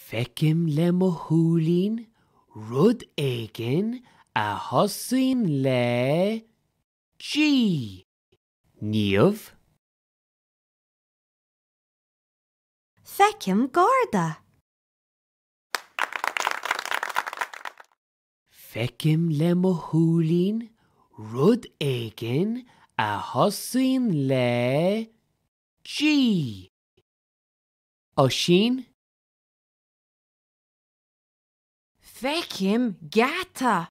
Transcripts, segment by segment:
Feicim le mo shúilín rud éigin a thosaíonn le G. Niamh. Feicim garda. Feicim le mo shúilín rud éigin a thosaíonn le G. Oisín. Feicim geata.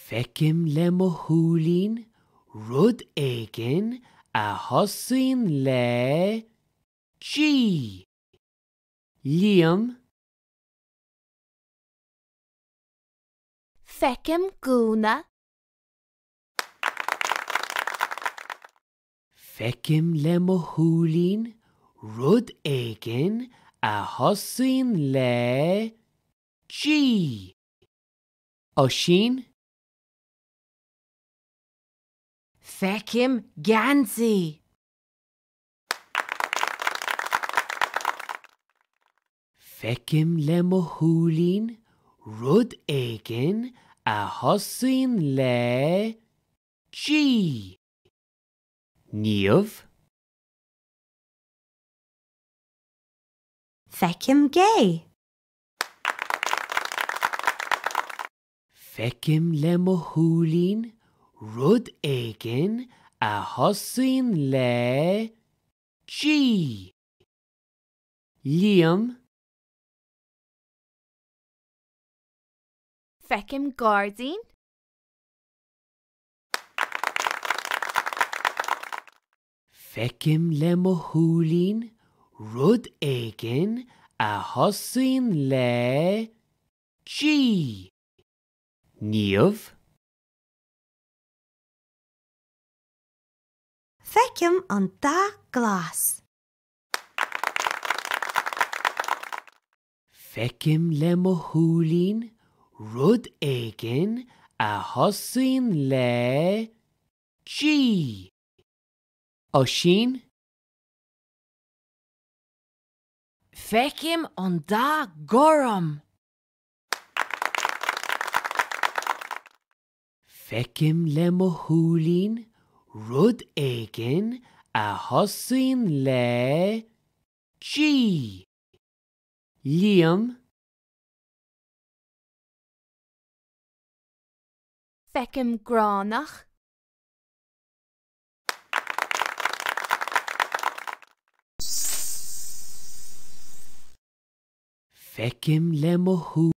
Feicim le mo shúilín rud éigin a thosaíonn le G. Liam. Feicim gúna. Feicim le mo shúilín rud éigin a thosaíonn le G. Oisín. Feicim geansaí. Feicim le mo shúilín rud éigin a thosaíonn le G. Niamh. Feicim gé. Feicim le mo shúilín rud éigin a thosaíonn le G. Liam. Feicim gairdín. Feicim le mo shúilín rud éigin a thosaíonn le G. Niamh. Feicim an dath glas. Feicim le mo shúilín rud éigin a thosaíonn le G. Oisín. Feicim an dath gorm. Feicim le mo shúilín rud éigin a thosaíonn le G. Liam. Feicim gránach. Feicim le mo shúilín.